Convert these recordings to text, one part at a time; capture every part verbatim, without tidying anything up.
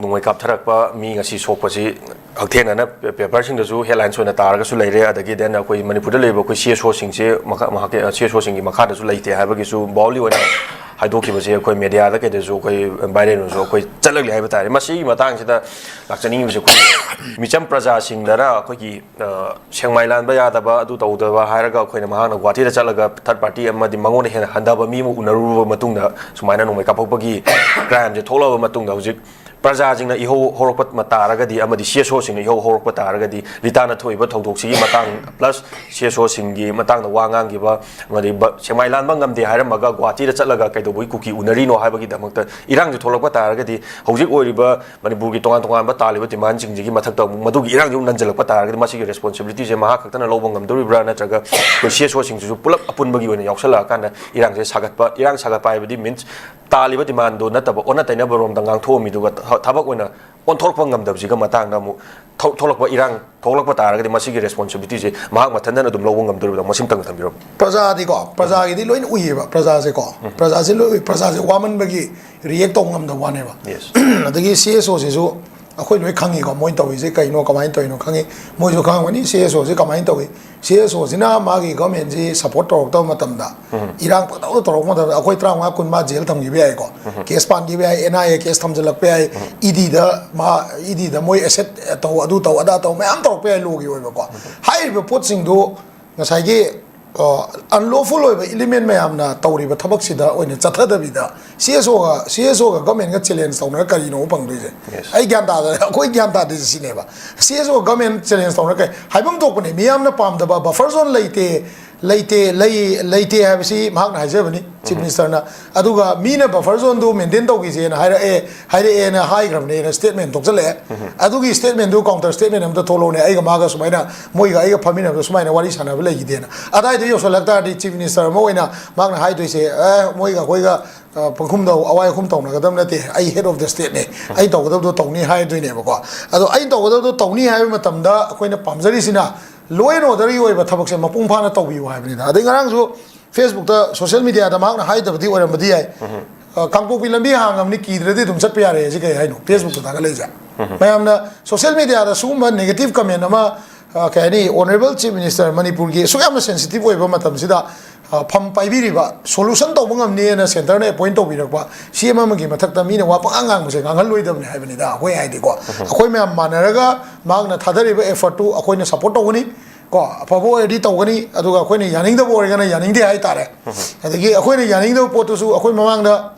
ꯅꯣꯡꯃꯩ ꯀꯥꯞꯊꯔꯛꯄ ꯃꯤ ꯉꯁꯤ ꯁꯣꯛꯄꯁꯤ ꯍꯛꯊꯦꯡꯅꯅ ꯄꯦ-, ꯄꯦꯄꯔꯁꯤꯡꯗꯁꯨ ꯍꯦꯗꯂꯥꯏꯟꯁ ꯑꯣꯏꯅ ꯇꯥꯔꯒꯁꯨ ꯂꯩꯔꯦ꯫ ꯑꯗꯒꯤ then ꯑꯩꯈꯣꯏ ꯃꯅꯤꯄꯨꯔꯗ ꯂꯩꯔꯤꯕ ꯑꯩꯈꯣꯏ ꯁꯤ ꯑꯦꯁ ꯑꯣꯁꯤꯡꯁꯦ ꯃꯈꯥ, ꯃꯍꯥꯛꯀꯤ, ꯁꯤ ꯑꯦꯁ ꯑꯣꯁꯤꯡꯒꯤ ꯃꯈꯥꯗꯁꯨ ꯂꯩꯇꯦ ꯍꯥꯏꯕꯒꯤꯁꯨ ꯕꯥꯎꯂꯤ ꯑꯣꯏꯅ ꯍꯥꯏꯗꯣꯛꯈꯤꯕꯁꯦ ꯑꯩꯈꯣꯏ ꯃꯦꯗꯤꯌꯥꯗ ꯀꯩꯗꯁꯨ ꯑꯩꯈꯣꯏ ꯚꯥꯏꯔꯦꯜ ꯑꯣꯏꯅꯁꯨ ꯑꯩꯈꯣꯏ ꯆꯠꯂꯛꯂꯤ ꯍꯥꯏꯕ ꯇꯥꯔꯦ꯫ ꯃꯁꯤꯒꯤ ꯃꯇꯥꯡꯁꯤꯗ ꯂꯥꯛꯆꯅꯤꯡꯉꯤꯕꯁꯦ ꯑꯩꯈꯣꯏ ꯃꯤꯆꯝ ꯄ꯭ꯔꯖꯥꯁꯤꯡꯗꯔ ꯑꯩꯈꯣꯏꯒꯤ, ꯑ, ꯁꯦꯡꯃꯥꯏ ꯂꯥꯟꯕ ꯌꯥꯗꯕ, ꯑꯗꯨ ꯇꯧꯗꯕ ꯍꯥꯏꯔꯒ ꯑꯩꯈꯣꯏꯅ ꯃꯍꯥꯛꯅ ꯒꯨꯍꯥꯇꯤꯗ ꯆꯠꯂꯒ ꯊꯥꯔꯗ ꯄꯥꯔꯇꯤ ꯑꯃꯗꯤ ꯃꯉꯣꯟꯗ ꯍꯦꯟꯅ ꯍꯟꯊꯕ ꯃꯤ ꯑꯃ ꯎꯅꯔꯨꯔꯕ ꯃꯇꯨꯡꯗ ꯁꯨꯃꯥꯏꯅ ꯅꯣꯡꯃꯩ ꯀꯥꯞꯄꯛꯄꯒꯤ ꯀ꯭ꯔꯥꯏꯝꯁꯦ ꯊꯣꯛꯂꯛꯑꯕ ꯃꯇꯨꯡꯗ ꯍꯧꯖꯤꯛ ꯄ꯭ꯔꯖꯥꯁꯤꯡꯅ ꯏꯍꯧ ꯍꯧꯔꯛꯄ ꯃ-, ꯇꯥꯔꯒꯗꯤ ꯑꯃꯗꯤ ꯁꯤ ꯑꯦꯁ ꯑꯣꯁꯤꯡꯅ ꯏꯍꯧ ꯍꯧꯔꯛꯄ ꯇꯥꯔꯒꯗꯤ ꯂꯤꯇꯥꯅ ꯊꯣꯛꯏꯕ ꯊꯧꯗꯣꯛꯁꯤꯒꯤ ꯃꯇꯥꯡ plus ꯁꯤ ꯑꯦꯁ ꯑꯣꯁꯤꯡꯒꯤ ꯃꯇꯥꯡꯗ ꯋꯥ ꯉꯥꯡꯈꯤꯕ ꯑꯃꯗꯤ ꯕ-, ꯁꯦꯡꯃꯥꯏ ꯂꯥꯟꯕ ꯉꯝꯗꯦ ꯍꯥꯏꯔꯝꯃꯒ ꯒꯨꯍꯥꯇꯤꯗ ꯆꯠꯂꯒ ꯀꯩꯗꯧꯕꯒꯤ ꯀꯨꯀꯤ ꯎꯅꯔꯤꯅꯣ ꯍꯥꯏꯕꯒꯤꯗꯃꯛꯇ ꯏꯔꯥꯡꯁꯦ ꯊꯣꯛꯂꯛꯄ ꯇꯥꯔꯒꯗꯤ ꯍꯧꯖꯤꯛ ꯑꯣꯏꯔꯤꯕ ꯃꯅꯤꯄꯨꯔꯒꯤ ꯇꯣꯉꯥꯟ ꯇꯣꯉꯥꯟꯕ ꯇꯥꯜꯂꯤꯕ ꯗꯤꯃꯥꯟꯁꯤꯡꯁꯤꯒꯤ ꯃꯊꯛꯇ ꯑꯃꯨꯛ ꯃꯗꯨꯒꯤ ꯏꯔꯥꯡꯁꯤ ꯑꯃꯨꯛ ꯅꯟꯁꯤꯜꯂꯛꯄ ꯇꯥꯔꯒꯗꯤ ꯃꯁꯤꯒꯤ ꯔꯦꯁꯄꯣꯟꯁꯤꯕꯤꯂꯤꯇꯤꯁꯦ ꯃꯍꯥꯛ ꯈꯛꯇꯅ ꯂꯧꯕ ꯉꯝꯗꯣꯔꯤꯕ꯭ꯔꯥ, ꯅꯠꯇ꯭ꯔꯒ ꯑꯩꯈꯣꯏ ꯁꯤ ꯑꯦꯁ ꯑꯣꯁꯤꯡꯁꯤꯁꯨ ꯄꯨꯂꯞ ꯑꯄꯨꯟꯕꯒꯤ ꯑꯣꯏꯅ ꯌꯥꯎꯁꯜꯂꯛꯑꯀꯥꯟꯗ ꯏꯔꯥꯡꯁꯦ ꯁꯥꯒꯠꯄ, ꯏꯔꯥꯡ ꯁꯥꯒꯠꯄ ꯍꯥꯏꯕꯗꯤ means ꯇꯥꯜꯂꯤꯕ ꯗꯤꯃꯥꯟꯗꯣ ꯅꯠꯇꯕ ꯑꯣꯟꯅ ꯇꯩꯅꯕꯔꯣꯝꯗ ꯉꯥꯡꯊꯣꯛꯑꯝꯃꯤꯗꯨꯒ ꯊ-, ꯊꯕꯛ ꯑꯣꯏꯅ ꯑꯣꯟꯊꯣꯔꯛꯄ ꯉꯝꯗꯕꯁꯤꯒ ꯃꯇꯥꯡꯗ ꯑꯃꯨꯛ ꯊꯣꯛ-, ꯊꯣꯛꯂꯛꯄ ꯏꯔꯥꯡ ꯊꯣꯛꯂꯛꯄ ꯇꯥꯔꯒꯗꯤ ꯃꯁꯤꯒꯤ ꯔꯦꯁꯄꯣꯟꯁꯤꯕꯤꯂꯤꯇꯤꯁꯦ ꯃꯍꯥꯛ ꯃꯊꯟꯇꯅ ꯑꯗꯨꯝ ꯂꯧꯕ ꯉꯝꯗꯣꯔꯤꯕ꯭ꯔꯥ? ꯃꯁꯤꯝꯇꯪ ꯊꯝꯕꯤꯔꯝꯃꯨ꯫ ꯄ꯭ꯔꯖꯥꯗꯤꯀꯣ, ꯄ꯭ꯔꯖꯥꯒꯤꯗꯤ ꯂꯣꯏꯅ ꯎꯏꯌꯦꯕ꯫ ꯄ꯭ꯔꯖꯥꯁꯦꯀꯣ, ꯄ꯭ꯔꯖꯥꯁꯦ ꯂꯣꯏ ꯎꯏ꯫ ꯄ꯭ꯔꯖꯥꯁꯦ ꯋꯥꯃꯟꯕꯒꯤ ꯔꯤꯌꯦꯛ ꯇꯧꯕ ꯉꯝꯗꯕ ꯋꯥꯅꯦꯕ꯫ Yes. ꯑꯗꯒꯤ ꯁꯤ ꯑꯦꯁ ꯑꯣꯁꯤꯁꯨ ꯑꯩꯈꯣꯏ ꯂꯣꯏ ꯈꯪꯉꯤꯀꯣ, ꯃꯣꯏ ꯇꯧꯔꯤꯁꯦ ꯀꯩꯅꯣ, ꯀꯃꯥꯏꯅ ꯇꯧꯔꯤꯅꯣ ꯈꯪꯉꯤ꯫ ꯃꯣꯏꯁꯨ ꯈꯪꯉꯝꯒꯅꯤ ꯁꯤ ꯑꯦꯁ ꯑꯣꯁꯤ ꯀꯃꯥꯏꯅ ꯇꯧꯏ꯫ ꯁꯤ ꯑꯦꯁ ꯑꯣꯁꯤꯅ ꯃꯥꯒꯤ ꯒꯚꯔꯟꯃꯦꯟꯁꯤ ꯁꯞꯄꯣꯔꯠ ꯇꯧꯔꯛꯇꯕ ꯃꯇꯝꯗ, ꯏꯔꯥꯡ ꯄꯪꯇꯧꯗ ꯇꯧꯔꯛꯄ ꯃꯇꯝꯗ ꯑꯩꯈꯣꯏ ꯇꯔꯥꯃꯉꯥ ꯀꯨꯟ ꯃꯥ ꯖꯦꯜ ꯊꯝꯈꯤꯕ ꯌꯥꯏꯀꯣ, ꯀꯦꯁ ꯄꯥꯟꯈꯤꯕ ꯌꯥꯏ, ꯑꯦꯟ ꯑꯥꯏ ꯑꯦ ꯀꯦꯁ ꯊꯝꯖꯤꯜꯂꯛꯄ ꯌꯥꯏ, ꯏ ꯗꯤꯗ ꯃꯥ, ꯏ ꯗꯤꯗ ꯃꯣꯏ ꯑꯦꯁꯦꯠ ꯇꯧ, ꯑꯗꯨ ꯇꯧ, ꯑꯗꯥ ꯇꯧ, ꯃꯌꯥꯝ ꯇꯧꯔꯛꯄ ꯌꯥꯏ ꯂꯣꯒꯤ ꯑꯣꯏꯕꯀꯣ꯫ ꯍꯥꯏꯔꯤꯕ ꯄꯣꯠꯁꯤꯡꯗꯨ ꯉꯁꯥꯏꯒꯤ ꯑꯟꯂꯣꯐꯨꯜ ꯑꯣꯏꯕ ꯏꯂꯤꯃꯦꯟ ꯃꯌꯥꯝꯅ ꯇꯧꯔꯤꯕ ꯊꯕꯛꯁꯤꯗ ꯑꯣꯏꯅ ꯆꯠꯊꯗꯕꯤꯗ C S ꯑꯣꯒ, C S ꯑꯣꯒ ꯒꯚꯔꯟꯃꯦꯟꯒ challenge ꯇꯧꯅꯔ ꯀꯔꯤꯅꯣ ꯐꯪꯗꯣꯏꯁꯦ? Yes. ꯑꯩ ꯒ꯭ꯌꯥꯟ ꯇꯥꯗ, ꯑꯩꯈꯣꯏ ꯒ꯭ꯌꯥꯟ ꯇꯥꯗꯦꯁꯦ ꯁꯤꯅꯦꯕ꯫ ꯁꯤ ꯑꯦꯁ ꯑꯣꯒ ꯒꯚꯔꯟꯃꯦꯟ ꯆꯦꯂꯦꯟꯖ ꯇꯧꯅꯔ ꯀꯩ ꯍꯥꯏꯐꯝ ꯊꯣꯛꯄꯅꯦ, ꯃꯤꯌꯥꯝꯅ ꯄꯥꯝꯗꯕ ꯕꯐꯔ ꯖꯣꯟ ꯂꯩꯇꯦ, ꯂꯩꯇꯦ, ꯂꯩ, ꯂꯩꯇꯦ ꯍꯥꯏꯕꯁꯤ ꯃꯍꯥꯛꯅ ꯍꯥꯏꯖꯕꯅꯤ, ꯆꯤꯐ ꯃꯤꯅꯤꯁꯇꯔꯅ꯫ ꯑꯗꯨꯒ ꯃꯤꯅ ꯕꯐꯔ ꯖꯣꯟꯗꯨ ꯃꯦꯟꯇꯦꯟ ꯇꯧꯈꯤꯁꯦꯅ ꯍꯥꯏꯔꯛꯑꯦ, ꯍꯥꯏꯔꯛꯑꯦꯅ ꯍꯥꯏꯈ꯭ꯔꯕꯅꯦꯅ ꯁ꯭ꯇꯦꯠꯃꯦꯟ ꯊꯣꯛꯆꯜꯂꯛꯑꯦ꯫ ꯑꯗꯨꯒꯤ ꯁ꯭ꯇꯦꯠꯃꯦꯟꯗꯨ ꯀꯥꯎꯟꯇꯔ ꯁ꯭ꯇꯦꯠꯃꯦꯟ ꯑꯝꯇ ꯊꯣꯛꯂꯛꯎꯅꯦ, ꯑꯩꯒ ꯃꯥꯒ ꯁꯨꯃꯥꯏꯅ, ꯃꯣꯏꯒ ꯑꯩꯒ ꯐꯝꯃꯤꯟꯅꯕꯗ ꯁꯨꯃꯥꯏꯅ ꯋꯥꯔꯤ ꯁꯥꯟꯅꯕ ꯂꯩꯈꯤꯗꯦꯅ꯫ ꯑꯗꯥꯏꯗ ꯌꯧꯁꯜꯂꯛ ꯇꯥꯔꯗꯤ ꯆꯤꯐ ꯃꯤꯅꯤꯁꯇꯔ ꯑꯃ ꯑꯣꯏꯅ ꯃꯍꯥꯛꯅ ꯍꯥꯏꯗꯣꯏꯁꯦ, "ꯑꯦ, ꯃꯣꯏꯒ ꯑꯩꯈꯣꯏꯒ, ꯑ, ꯄꯪꯈꯨꯝꯗ ꯑꯋꯥꯏ ꯑꯈꯨꯝ ꯇꯧꯅꯒꯗꯕ ꯅꯠꯇꯦ, ꯑꯩ head of the stateꯅꯦ, ꯑꯩ ꯇꯧꯒꯗꯕꯗꯣ ꯇꯧꯅꯤ" ꯍꯥꯏꯗꯣꯏꯅꯦꯕꯀꯣ꯫ ꯑꯗꯣ ꯑꯩ ꯇꯧꯒꯗꯕꯗꯣ ꯇꯧꯅꯤ ꯍꯥꯏꯕ ꯃꯇꯝꯗ ꯑꯩꯈꯣꯏꯅ ꯄꯥꯝꯖꯔꯤꯁꯤꯅ law and orderꯒꯤ ꯑꯣꯏꯕ ꯊꯕꯛꯁꯦ ꯃꯄꯨꯡ ꯐꯥꯅ ꯇꯧꯕꯤꯌꯨ ꯍꯥꯏꯕꯅꯤꯗ꯫ ꯑꯗꯩ ꯉꯔꯥꯡꯁꯨ Facebookꯇ, social mediaꯗ ꯃꯍꯥꯛꯅ ꯍꯥꯏꯗꯕꯗꯤ ꯑꯣꯏꯔꯝꯕꯗꯤ ꯌꯥꯏ, ꯑ, ꯀꯥꯡꯄꯣꯛꯄꯤ ꯂꯝꯕꯤ ꯍꯥꯡꯉꯕꯅꯤ, ꯀꯤꯗ꯭ꯔꯗꯤ ꯑꯗꯨꯝ ꯆꯠꯄ ꯌꯥꯔꯦ꯫ ꯍꯧꯖꯤꯛ ꯀꯩ ꯍꯥꯏꯅꯣ? Facebook ꯇ ꯊꯥꯒꯠꯂꯛꯏꯁꯦ꯫ ꯃꯌꯥꯝꯅ social media ꯗ ꯁꯤꯒꯨꯝꯕ negative comment ꯑꯃ, ꯑ, ꯀꯩ ꯍꯥꯏꯅꯤ, Honourable Chief Minister ꯃꯅꯤꯄꯨꯔꯒꯤ ꯑꯁꯨꯛ ꯌꯥꯝꯅ sensitive ꯑꯣꯏꯕ ꯃꯇꯝꯁꯤꯗ, ꯑ, ꯐꯝ ꯄꯥꯏꯕꯤꯔꯤꯕ, solution ꯇꯧꯕ ꯉꯝꯅꯤꯅ centre ꯅ appoint ꯇꯧꯕꯤꯔꯛꯄ CM ꯑꯃꯒꯤ ꯃꯊꯛꯇ ꯃꯤꯅ ꯋꯥ ꯄꯉꯥꯡ ꯉꯥꯡꯕꯁꯦ ꯉꯥꯡꯍꯜꯂꯣꯏꯗꯕꯅꯤ ꯍꯥꯏꯕꯅꯤꯗ꯫ ꯑꯩꯈꯣꯏ ꯍꯥꯏꯗꯤꯀꯣ, ꯑꯩꯈꯣꯏ ꯃꯌꯥꯝ ꯃꯥꯟꯅꯔꯒ ꯃꯍꯥꯛꯅ ꯊꯥꯗꯔꯤꯕ effort ꯇꯨ ꯑꯩꯈꯣꯏꯅ support ꯇꯧꯒꯅꯤ꯫ ꯀꯣ, ꯑꯐꯕ ꯑꯣꯏꯔꯗꯤ ꯇꯧꯒꯅꯤ, ꯑꯗꯨꯒ ꯑꯩꯈꯣꯏꯅ ꯌꯥꯅꯤꯡꯗꯕ ꯑꯣꯏꯔꯒꯅ ꯌꯥꯅꯤꯡꯗꯦ ꯍꯥꯏꯇꯥꯔꯦ꯫ ꯑꯗꯒꯤ ꯑꯩꯈꯣꯏꯅ ꯌꯥꯅꯤꯡꯗꯕ ꯄꯣꯠꯇꯨꯁꯨ ꯑꯩꯈꯣꯏ ꯃꯃꯥꯡꯗ,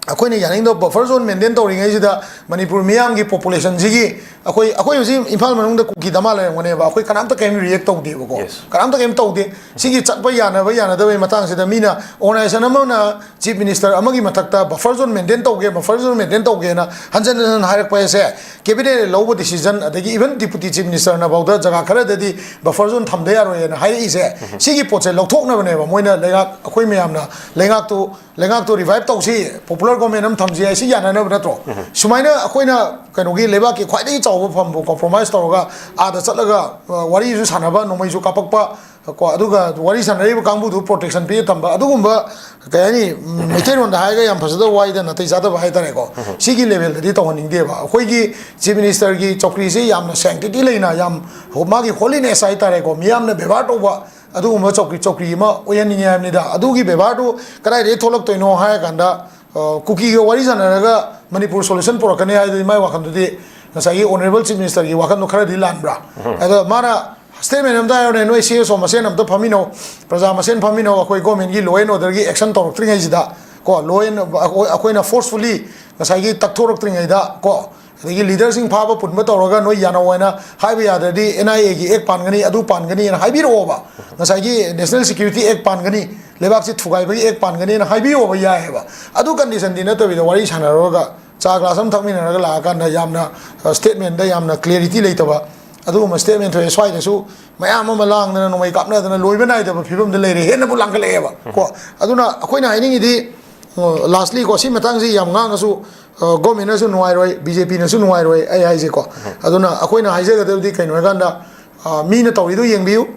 ꯑꯩꯈꯣꯏꯅ ꯌꯥꯅꯤꯡꯗꯕ buffer zone maintain ꯇꯧꯔꯤꯉꯩꯁꯤꯗ ꯃꯅꯤꯄꯨꯔ ꯃꯤꯌꯥꯝꯒꯤ population ꯁꯤꯒꯤ, ꯑꯩꯈꯣꯏ, ꯑꯩꯈꯣꯏ ꯍꯧꯖꯤꯛ ꯏꯝꯐꯥꯜ ꯃꯅꯨꯡꯗ ꯀꯨꯀꯤ ꯗꯃꯥ ꯂꯩꯔꯝꯒꯅꯦꯕ, ꯑꯩꯈꯣꯏ ꯀꯅꯥꯝꯇ ꯀꯔꯤꯝ react ꯇꯧꯗꯦꯕꯀꯣ꯫ Yes. ꯀꯅꯥꯝꯇ ꯀꯔꯤꯝ ꯇꯧꯗꯦ꯫ ꯁꯤꯒꯤ ꯆꯠꯄ ꯌꯥꯅꯕ ꯌꯥꯅꯗꯕꯒꯤ ꯃꯇꯥꯡꯁꯤꯗ ꯃꯤꯅ, organization ꯑꯃꯅ Chief Minister ꯑꯃꯒꯤ ꯃꯊꯛꯇ buffer zone maintain ꯇꯧꯒꯦ, buffer zone maintain ꯇꯧꯒꯦꯅ ꯍꯟꯖꯟ ꯍꯟꯖꯟ ꯍꯥꯏꯔꯛꯄ ꯍꯥꯏꯁꯦ, cabinet ꯅ ꯂꯧꯕ decision, ꯑꯗꯒꯤ even Deputy Chief Minister ꯅ ꯐꯥꯎꯗ ꯖꯒꯥ ꯈꯔꯗꯗꯤ buffer zone ꯊꯝꯗ ꯌꯥꯔꯣꯏꯅ ꯍꯥꯏꯔꯛꯏꯁꯦ, ꯁꯤꯒꯤ ꯄꯣꯠꯁꯦ ꯂꯧꯊꯣꯛꯅꯕꯅꯦꯕ ꯃꯣꯏꯅ ꯂꯩꯉꯥꯛ, ꯑꯩꯈꯣꯏ ꯃꯌꯥꯝꯅ ꯂꯩꯉꯥꯛꯇꯨ, ꯂꯩꯉꯥꯛꯇꯨ revive ꯇꯧꯁꯤ, popular government ꯑꯃ ꯊꯝꯁꯤ ꯍꯥꯏꯁꯤ ꯌꯥꯅꯅꯕ ꯅꯠꯇ꯭ꯔꯣ? ꯁꯨꯃꯥꯏꯅ ꯑꯩꯈꯣꯏꯅ ꯀꯩꯅꯣꯒꯤ ꯂꯩꯕꯥꯛꯀꯤ ꯈ꯭ꯋꯥꯏꯗꯒꯤ ꯆꯥꯎꯕ ꯐꯝꯕꯨ compromise ꯇꯧꯔꯒ ꯑꯥꯗ ꯆꯠꯂꯒ, ꯑ, ꯋꯥꯔꯤꯁꯨ ꯁꯥꯟꯅꯕ, ꯅꯣꯡꯃꯩꯁꯨ ꯀꯥꯞꯄꯛꯄ, ꯀꯣ, ꯑꯗꯨꯒ ꯋꯥꯔꯤ ꯁꯥꯟꯅꯔꯤꯕ ꯀꯥꯡꯕꯨꯗꯨ protection ꯄꯤꯔ ꯊꯝꯕ, ꯑꯗꯨꯒꯨꯝꯕ, ꯀꯩ ꯍꯥꯏꯅꯤ, ꯎꯝ, ꯃꯩꯇꯩꯂꯣꯟꯗ ꯍꯥꯏꯔꯒ ꯌꯥꯝ ꯐꯖꯗꯕ ꯋꯥꯍꯩꯗ ꯅꯥꯇꯩ ꯆꯥꯗꯕ ꯍꯥꯏꯇꯥꯔꯦꯀꯣ꯫ ꯁꯤꯒꯤ level ꯗꯗꯤ ꯇꯧꯍꯟꯅꯤꯡꯗꯦꯕ꯫ ꯑꯩꯈꯣꯏꯒꯤ Chief Minister ꯒꯤ ꯆꯧꯀ꯭ꯔꯤꯁꯤ ꯌꯥꯝꯅ sanctity ꯂꯩꯅ, ꯌꯥꯝ ꯍꯣ-, ꯃꯥꯒꯤ holiness ꯍꯥꯏꯇꯥꯔꯦꯀꯣ, ꯃꯤꯌꯥꯝꯅ ꯕꯦꯕꯥꯔ ꯇꯧꯕ ꯑꯗꯨꯒꯨꯝꯕ ꯆꯧꯀ꯭ꯔꯤ, ꯆꯧꯀ꯭ꯔꯤ ꯑꯃ ꯑꯣꯏꯍꯟꯅꯤꯡꯉꯦ ꯍꯥꯏꯕꯅꯤꯗ꯫ ꯑꯗꯨꯒꯤ ꯕꯦꯕꯥꯔꯗꯨ ꯀꯗꯥꯏꯗꯒꯤ ꯊꯣꯛꯂꯛꯇꯣꯏꯅꯣ ꯍꯥꯏꯔ ꯀꯥꯟꯗ, ꯑ, ꯀꯨꯀꯤꯒ ꯋꯥꯔꯤ ꯁꯥꯟꯅꯔꯒ ꯃꯅꯤꯄꯨꯔ solution ꯄꯨꯔꯛꯀꯅꯤ ꯍꯥꯏꯗꯨꯗꯤ ꯃꯥꯏ ꯋꯥꯈꯜꯗꯨꯗꯤ ꯉꯁꯥꯏꯒꯤ Honourable Chief Minister ꯒꯤ ꯋꯥꯈꯜꯗꯣ ꯈꯔꯗꯤ ꯂꯥꯟꯕ꯭ꯔꯥ? ꯑꯗꯣ ꯃꯥꯅ statement ꯑꯝꯇ ꯍꯥꯏꯔꯣꯅꯦ, ꯅꯣꯏ C S O ꯃꯁꯦꯟ ꯑꯝꯇ ꯐꯝꯃꯤꯟꯅꯧ, ꯄ꯭ꯔꯖꯥ ꯃꯁꯦꯟ ꯐꯝꯃꯤꯟꯅꯧ, ꯑꯩꯈꯣꯏ government ꯒꯤ law and order ꯒꯤ action ꯇꯧꯔꯛꯇ꯭ꯔꯤꯉꯩꯁꯤꯗ ꯀꯣ, law and, ꯑꯩꯈꯣꯏ-, ꯑꯩꯈꯣꯏꯅ forcefully ꯉꯁꯥꯏꯒꯤ ꯇꯛꯊꯣꯔꯛꯇ꯭ꯔꯤꯉꯩꯗ ꯀꯣ, ꯑꯗꯒꯤ leader ꯁꯤꯡ ꯐꯥꯕ ꯄꯨꯟꯕ ꯇꯧꯔꯒ ꯅꯣꯏ ꯌꯥꯅꯧ ꯍꯥꯏꯅ ꯍꯥꯏꯕ ꯌꯥꯗ꯭ꯔꯗꯤ N I A ꯒꯤ act ꯄꯥꯟꯒꯅꯤ, ꯑꯗꯨ ꯄꯥꯟꯒꯅꯤꯅ ꯍꯥꯏꯕꯤꯔꯛꯑꯣꯕ, ꯉꯁꯥꯏꯒꯤ National Security Act ꯄꯥꯟꯒꯅꯤ, ꯂꯩꯕꯥꯛꯁꯤ ꯊꯨꯒꯥꯏꯕꯒꯤ act ꯄꯥꯟꯒꯅꯤꯅ ꯍꯥꯏꯕꯤꯌꯣꯕ ꯌꯥꯏꯑꯕ꯫ ꯑꯗꯨ condition ꯗꯤ ꯅꯠꯇꯕꯤꯗ ꯋꯥꯔꯤ ꯁꯥꯟꯅꯔꯨꯔꯒ ꯆꯥ glass ꯑꯃ ꯊꯛꯃꯤꯟꯅꯔꯒ ꯂꯥꯛꯑꯀꯥꯟꯗ ꯌꯥꯝꯅ, ꯑ, statement ꯗ ꯌꯥꯝꯅ clarity ꯂꯩꯇꯕ ꯑꯗꯨꯒꯨꯝꯕ statement ꯊꯣꯛꯑꯦ꯫ ꯁ꯭ꯋꯥꯏꯗꯁꯨ ꯃꯌꯥꯝ ꯑꯃ ꯂꯥꯡꯗꯅ ꯅꯣꯡꯃꯩ ꯀꯥꯞꯅꯗꯅ ꯂꯣꯏꯕ ꯅꯥꯏꯗꯕ ꯐꯤꯕꯝꯗ ꯂꯩꯔꯦ, ꯍꯦꯟꯅꯕꯨ ꯂꯥꯡꯈꯠꯂꯛꯑꯦꯕ ꯀꯣ꯫ ꯑꯗꯨꯅ ꯑꯩꯈꯣꯏꯅ ꯍꯥꯏꯅꯤꯡꯉꯤꯗꯤ, ꯑ, lastly ꯀꯣ, ꯁꯤ ꯃꯇꯥꯡꯁꯤ ꯌꯥꯝ ꯉꯥꯡꯉꯁꯨ, ꯑ, government ꯅꯁꯨ ꯅꯨꯡꯉꯥꯏꯔꯣꯏ, B J P ꯅꯁꯨ ꯅꯨꯡꯉꯥꯏꯔꯣꯏ ꯑꯩ ꯍꯥꯏꯁꯦꯀꯣ꯫ ꯑꯗꯨꯅ ꯑꯩꯈꯣꯏꯅ ꯍꯥꯏꯖꯒꯗꯕꯗꯤ ꯀꯩꯅꯣ ꯍꯥꯏꯀꯥꯟꯗ, ꯑ, ꯃꯤꯅ ꯇꯧꯔꯤꯗꯣ ꯌꯦꯡꯕꯤꯌꯨ,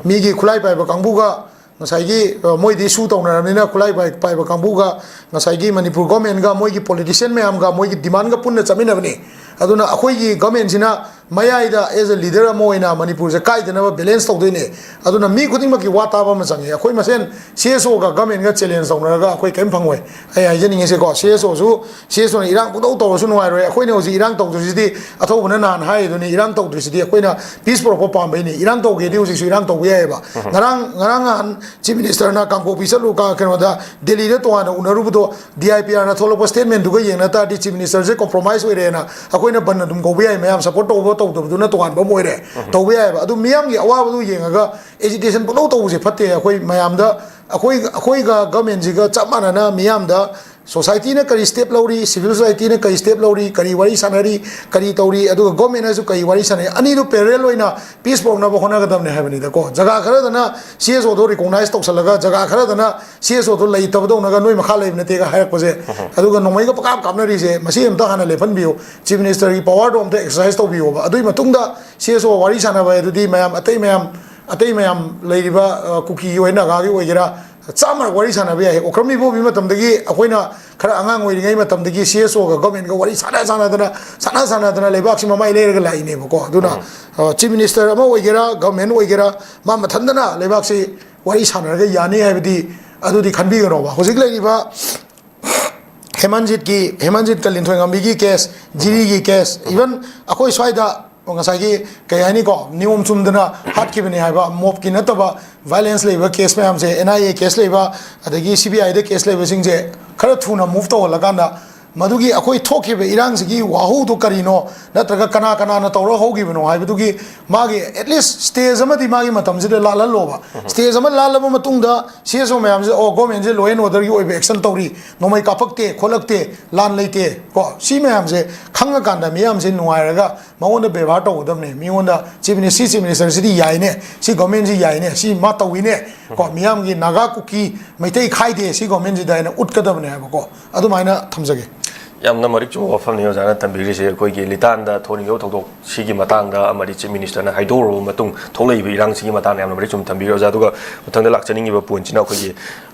ꯃꯤꯒꯤ ꯈꯨꯠꯂꯥꯏ ꯄꯥꯏꯕ ꯀꯥꯡꯕꯨꯒ ꯉꯁꯥꯏꯒꯤ ꯑ, ꯃꯣꯏꯗꯤ ꯁꯨ ꯇꯧꯅꯔꯕꯅꯤꯅ ꯈꯨꯠꯂꯥꯏ ꯄꯥꯏ- ꯄꯥꯏꯕ ꯀꯥꯡꯕꯨꯒ ꯉꯁꯥꯏꯒꯤ ꯃꯅꯤꯄꯨꯔ ꯒꯣꯔꯃꯦꯟꯒ ꯃꯣꯏꯒꯤ ꯄꯣꯂꯤꯇꯤꯁꯤꯌꯥꯟ ꯃꯌꯥꯝꯒ ꯃꯣꯏꯒꯤ ꯗꯤꯃꯥꯟꯒ ꯄꯨꯟꯅ ꯆꯠꯃꯤꯟꯅꯕꯅꯤ꯫ ꯑꯗꯨꯅ ꯑꯩꯈꯣꯏꯒꯤ ꯒꯣꯔꯃꯦꯟꯁꯤꯅ ꯃꯌꯥꯏꯗ ꯑꯦꯖ ꯑꯦ ꯂꯤꯗꯔ ꯑꯃ ꯑꯣꯏꯅ ꯃꯅꯤꯄꯨꯔꯁꯦ ꯀꯥꯏꯗꯅꯕ ꯕꯦꯂꯦꯟꯁ ꯇꯧꯗꯣꯏꯅꯦ꯫ ꯑꯗꯨꯅ ꯃꯤ ꯈꯨꯗꯤꯡꯃꯛꯀꯤ ꯋꯥ ꯇꯥꯕ ꯑꯃ ꯆꯪꯉꯤ꯫ ꯑꯩꯈꯣꯏ ꯃꯁꯦꯟ ꯁꯤ ꯑꯦꯁ ꯑꯣꯒ ꯒꯣꯔꯃꯦꯟꯒ ꯆꯦꯂꯦꯟꯖ ꯇꯧꯅꯔꯒ ꯑꯩꯈꯣꯏ ꯀꯔꯤꯝ ꯐꯪꯉꯣꯏ꯫ ꯑꯩ ꯍꯥꯏꯖꯅꯤꯡꯉꯤꯁꯦꯀꯣ, ꯁꯤ ꯑꯦꯁ ꯑꯣꯁꯨ ꯁꯤ ꯑꯦꯁ ꯑꯣꯅ ꯏꯔꯥꯡ ꯄꯨꯡꯇꯧ ꯇꯧꯔꯁꯨ ꯅꯨꯡꯉꯥꯏꯔꯣꯏ꯫ ꯑꯩꯈꯣꯏꯅ ꯍꯧꯖꯤꯛ ꯏꯔꯥꯡ ꯇꯧꯗ꯭ꯔꯤꯁꯤꯗꯤ, ꯑꯊꯧꯕꯅ ꯅꯍꯥꯟ ꯍꯥꯏꯔꯤꯗꯨꯅꯤ, ꯏꯔꯥꯡ ꯇꯧꯗ꯭ꯔꯤꯁꯤꯗꯤ ꯑꯩꯈꯣꯏꯅ ꯄꯤꯁ ꯄꯨꯔꯛꯄ ꯄꯥꯝꯕꯩꯅꯤ꯫ ꯏꯔꯥꯡ ꯇꯧꯒꯦꯗꯤ ꯍꯧꯖꯤꯛꯁꯨ ꯏꯔꯥꯡ ꯇꯧꯕ ꯌꯥꯏꯑꯕ꯫ ꯉꯔꯥꯡ ꯉꯔꯥꯡ ꯅꯍꯥꯟ ꯆꯤꯐ ꯃꯤꯅꯤꯁꯇꯔꯅ ꯀꯥꯡꯄꯣꯛꯄꯤ ꯆꯠꯂꯨ ꯀ- ꯀꯩꯅꯣꯗ ꯗꯦꯜꯂꯤꯗ ꯇꯣꯉꯥꯟꯅ ꯎꯅꯔꯨꯕꯗꯣ, ꯗꯤ ꯑꯥꯏ ꯄꯤ ꯑꯥꯔꯅ ꯊꯣꯛꯂꯛꯄ ꯁ꯭ꯇꯦꯠꯃꯦꯟꯗꯨꯒ ꯌꯦꯡꯅ ꯇꯥꯔꯗꯤ ꯆꯤꯐ ꯃꯤꯅꯤꯁꯇꯔꯁꯦ ꯀꯣꯝꯄ꯭ꯔꯣꯃꯥꯏꯁ ꯑꯣꯏꯔꯦꯅ ꯑꯩꯈꯣꯏꯅ ꯕꯟ ꯑꯗꯨꯝ ꯀꯧꯕ ꯌꯥꯏ꯫ ꯃꯌꯥꯝ ꯁꯞꯄꯣꯔꯠ ꯇꯧꯕ ꯇꯧꯗꯕꯗꯨꯅ ꯇꯣꯉꯥꯟꯕ ꯑꯃ ꯑꯣꯏꯔꯦ, ꯇꯧꯕ ꯌꯥꯏꯑꯕ꯫ ꯑꯗꯨ ꯃꯤꯌꯥꯝꯒꯤ ꯑꯋꯥꯕꯗꯨ ꯌꯦꯡꯉꯒ ꯑꯦꯖꯤꯇꯦꯁꯟ ꯄꯨꯡꯇꯧ ꯇꯧꯕꯁꯦ ꯐꯠꯇꯦ꯫ ꯑꯩꯈꯣꯏ ꯃꯌꯥꯝꯗ, ꯑꯩꯈꯣꯏ ꯑꯩꯈꯣꯏꯒ ꯒꯃꯦꯟꯁꯤꯒ ꯆꯞ ꯃꯥꯟꯅꯅ ꯃꯤꯌꯥꯝꯗ ꯁꯣꯁꯥꯏꯇꯤꯅ ꯀꯔꯤ ꯁ꯭ꯇꯦꯞ ꯂꯧꯔꯤ, ꯁꯤꯚꯤꯜ ꯁꯣꯁꯥꯏꯇꯤꯅ ꯀꯔꯤ ꯁ꯭ꯇꯦꯞ ꯂꯧꯔꯤ, ꯀꯔꯤ ꯋꯥꯔꯤ ꯁꯥꯟꯅꯔꯤ, ꯀꯔꯤ ꯇꯧꯔꯤ, ꯑꯗꯨꯒ ꯒꯣꯔꯃꯦꯟꯅꯁꯨ ꯀꯔꯤ ꯋꯥꯔꯤ ꯁꯥꯟꯅꯔꯤ, ꯑꯅꯤꯗꯨ ꯄꯦꯔꯦꯂꯦꯜ ꯑꯣꯏꯅ ꯄꯤꯁ ꯄꯨꯔꯛꯅꯕ ꯍꯣꯠꯅꯒꯗꯕꯅꯦ ꯍꯥꯏꯕꯅꯤꯗꯀꯣ꯫ ꯖꯒꯥ ꯈꯔꯗꯅ ꯁꯤ ꯑꯦꯁ ꯑꯣꯗꯣ ꯔꯤꯀꯣꯛꯅꯥꯏꯁ ꯇꯧꯁꯜꯂꯒ, ꯖꯒꯥ ꯈꯔꯗꯅ ꯁꯤ ꯑꯦꯁ ꯑꯣꯗꯣ ꯂꯩꯇꯕꯗꯧꯅꯒ ꯅꯣꯏ ꯃꯈꯥ ꯂꯩꯕ ꯅꯠꯇꯦꯒ ꯍꯥꯏꯔꯛꯄꯁꯦ, ꯑꯗꯨꯒ ꯅꯣꯡꯃꯩꯒ ꯄꯀꯥꯞ ꯀꯥꯞꯅꯔꯤꯁꯦ, ꯃꯁꯤ ꯑꯝꯇ ꯍꯥꯟꯅ ꯂꯦꯞꯍꯟꯕꯤꯌꯨ꯫ ꯆꯤꯐ ꯃꯤꯅꯤꯁꯇꯔꯒꯤ ꯄꯋꯥꯔꯗꯣ ꯑꯝꯇ ꯑꯦꯛꯁꯔꯁꯥꯏꯁ ꯇꯧꯕꯤꯌꯣꯕ꯫ ꯑꯗꯨꯒꯤ ꯃꯇꯨꯡꯗ ꯁꯤ ꯑꯦꯁ ꯑꯣ ꯋꯥꯔꯤ ꯁꯥꯟꯅꯕ ꯍꯥꯏꯗꯨꯗꯤ ꯃꯌꯥꯝ, ꯑꯇꯩ ꯃꯌꯥꯝ, ꯑꯇꯩ ꯃꯌꯥꯝ ꯂꯩꯔꯤꯕ, ꯑ, ꯀꯨꯀꯤꯒꯤ ꯑꯣꯏꯅ, ꯅꯥꯒꯥꯒꯤ ꯑꯣꯏꯒꯦꯔꯥ, ꯆꯥꯝꯃꯔꯛ ꯋꯥꯔꯤ ꯁꯥꯟꯅꯕ ꯌꯥꯏ꯫ ꯑꯣꯀ꯭ꯔꯝ ꯏꯕꯣꯕꯤ ꯃꯇꯝꯗꯒꯤ ꯑꯩꯈꯣꯏꯅ ꯈꯔ ꯑꯉꯥꯡ ꯑꯣꯏꯔꯤꯉꯩ ꯃꯇꯝꯗꯒꯤ ꯁꯤ ꯑꯦꯁ ꯑꯣꯒ ꯒꯣꯔꯃꯦꯟꯒ ꯋꯥꯔꯤ ꯁꯥꯟꯅ ꯁꯥꯟꯅꯗꯅ, ꯁꯥꯟꯅ ꯁꯥꯟꯅꯗꯅ ꯂꯩꯕꯥꯛꯁꯤ ꯃꯃꯥꯏ ꯂꯩꯔꯒ ꯂꯥꯛꯏꯅꯦꯕꯀꯣ꯫ ꯑꯗꯨꯅ, ꯑ, ꯆꯤꯐ ꯃꯤꯅꯤꯁꯇꯔ ꯑꯃ ꯑꯣꯏꯒꯦꯔꯥ, ꯒꯣꯔꯃꯦꯟ ꯑꯣꯏꯒꯦꯔꯥ, ꯃꯥ ꯃꯊꯟꯇꯅ ꯂꯩꯕꯥꯛꯁꯤ ꯋꯥꯔꯤ ꯁꯥꯟꯅꯔꯒ ꯌꯥꯅꯤ ꯍꯥꯏꯕꯗꯤ ꯑꯗꯨꯗꯤ ꯈꯟꯕꯤꯒꯅꯣꯕ꯫ ꯍꯧꯖꯤꯛ ꯂꯩꯔꯤꯕ ꯍꯦꯃꯟꯖꯤꯠꯀꯤ, ꯍꯦꯃꯟꯖꯤꯠꯀ ꯂꯤꯟꯊꯣꯏꯉꯝꯕꯤꯒꯤ ꯀꯦꯁ, ꯖꯤꯔꯤꯒꯤ ꯀꯦꯁ, ꯏꯚꯟ ꯑꯩꯈꯣꯏ ꯁ꯭ꯋꯥꯏꯗ ꯉꯁꯥꯏꯒꯤ, ꯀꯩ ꯍꯥꯏꯅꯤꯀꯣ, ꯅꯤꯌꯣꯝ ꯆꯨꯝꯗꯅ ꯍꯥꯠꯈꯤꯕꯅꯤ ꯍꯥꯏꯕ, ꯃꯣꯞꯀꯤ ꯅꯠꯇꯕ ꯚꯥꯏꯂꯦꯟꯁ ꯂꯩꯕ ꯀꯦꯁ ꯃꯌꯥꯝꯁꯦ, ꯑꯦꯟ ꯑꯥꯏ ꯑꯦ ꯀꯦꯁ ꯂꯩꯕ, ꯑꯗꯒꯤ ꯁꯤ ꯕꯤ ꯑꯥꯏꯗ ꯀꯦꯁ ꯂꯩꯕꯁꯤꯡꯁꯦ ꯈꯔ ꯊꯨꯅ ꯃꯨꯚ ꯇꯧꯍꯜꯂꯀꯥꯟꯗ, ꯃꯗꯨꯒꯤ ꯑꯩꯈꯣꯏ ꯊꯣꯛꯈꯤꯕ ꯏꯔꯥꯡꯁꯤꯒꯤ ꯋꯥꯍꯧꯗꯣ ꯀꯔꯤꯅꯣ, ꯅꯠꯇ꯭ꯔꯒ ꯀꯅꯥ ꯀꯅꯥꯅ ꯇꯧꯔ ꯍꯧꯈꯤꯕꯅꯣ ꯍꯥꯏꯕꯗꯨꯒꯤ ꯃꯥꯒꯤ ꯑꯦꯠꯂꯤꯁ ꯁ꯭ꯇꯦꯖ ꯑꯃꯗꯤ ꯃꯥꯒꯤ ꯃꯇꯝꯁꯤꯗ ꯂꯥꯜꯍꯜꯂꯣꯕ꯫ ꯁ꯭ꯇꯦꯖ ꯑꯃ ꯂꯥꯜꯂꯕ ꯃꯇꯨꯡꯗ ꯁꯤ ꯑꯦꯁ ꯑꯣ ꯃꯌꯥꯝꯁꯦ, "ꯑꯣ, ꯒꯣꯔꯃꯦꯟꯁꯦ ꯂꯣ ꯑꯦꯟ ꯑꯣꯔꯗꯔꯒꯤ ꯑꯣꯏꯕ ꯑꯦꯛꯁꯟ ꯇꯧꯔꯤ, ꯅꯣꯡꯃꯩ ꯀꯥꯞꯄꯛꯇꯦ, ꯈꯣꯠꯂꯛꯇꯦ, ꯂꯥꯟ ꯂꯩꯇꯦ", ꯀꯣ, ꯁꯤ ꯃꯌꯥꯝꯁꯦ ꯈꯪꯉꯀꯥꯟꯗ ꯃꯤꯌꯥꯝꯁꯦ ꯅꯨꯡꯉꯥꯏꯔꯒ ꯃꯉꯣꯟꯗ ꯕꯦꯕꯥꯔ ꯇꯧꯒꯗꯕꯅꯦ꯫ ꯃꯤꯉꯣꯟꯗ ꯆꯤꯐ ꯃꯤꯅꯤꯁ-, ꯁꯤ ꯆꯤꯐ ꯃꯤꯅꯤꯁꯇꯔꯁꯤꯗꯤ ꯌꯥꯏꯅꯦ, ꯁꯤ ꯒꯣꯔꯃꯦꯟꯁꯤ ꯌꯥꯏꯅꯦ, ꯁꯤ ꯃꯥ ꯇꯧꯏꯅꯦ, ꯀꯣ, ꯃꯤꯌꯥꯝꯒꯤ ꯅꯥꯒꯥ, ꯀꯨꯀꯤ, ꯃꯩꯇꯩ ꯈꯥꯏꯗꯦ ꯁꯤ ꯒꯣꯔꯃꯦꯟꯁꯤꯗ ꯍꯥꯏꯅ ꯎꯠꯀꯗꯕꯅꯦ ꯍꯥꯏꯕꯀꯣ꯫ ꯑꯗꯨꯃꯥꯏꯅ ꯊꯝꯖꯒꯦ꯫ ꯌꯥꯝꯅ ꯃꯔꯤꯛ ꯆꯨꯝꯕ ꯋꯥꯐꯝꯅꯤ ꯑꯣꯖꯥꯅ ꯊꯝꯕꯤꯔꯤꯁꯦ꯫ ꯑꯩꯈꯣꯏꯒꯤ ꯂꯤꯇꯥꯟꯗ ꯊꯣꯛꯍꯟꯅꯤꯡꯗꯕ ꯊꯧꯗꯣꯛꯁꯤꯒꯤ ꯃꯇꯥꯡꯗ ꯑꯃꯗꯤ Chief Minister ꯅ ꯍꯥꯏꯗꯣꯛꯎꯔꯕ ꯃꯇꯨꯡ ꯊꯣꯛꯂꯛꯏꯕ ꯏꯔꯥꯡꯁꯤꯒꯤ ꯃꯇꯥꯡꯗ ꯌꯥꯝꯅ ꯃꯔꯤꯛ ꯆꯨꯝꯅ ꯊꯝꯕꯤꯔꯤ ꯑꯣꯖꯥ꯫ ꯑꯗꯨꯒ ꯃꯊꯪꯗ ꯂꯥꯛꯆꯅꯤꯡꯉꯤꯕ point ꯁꯤꯅ ꯑꯩꯈꯣꯏꯒꯤ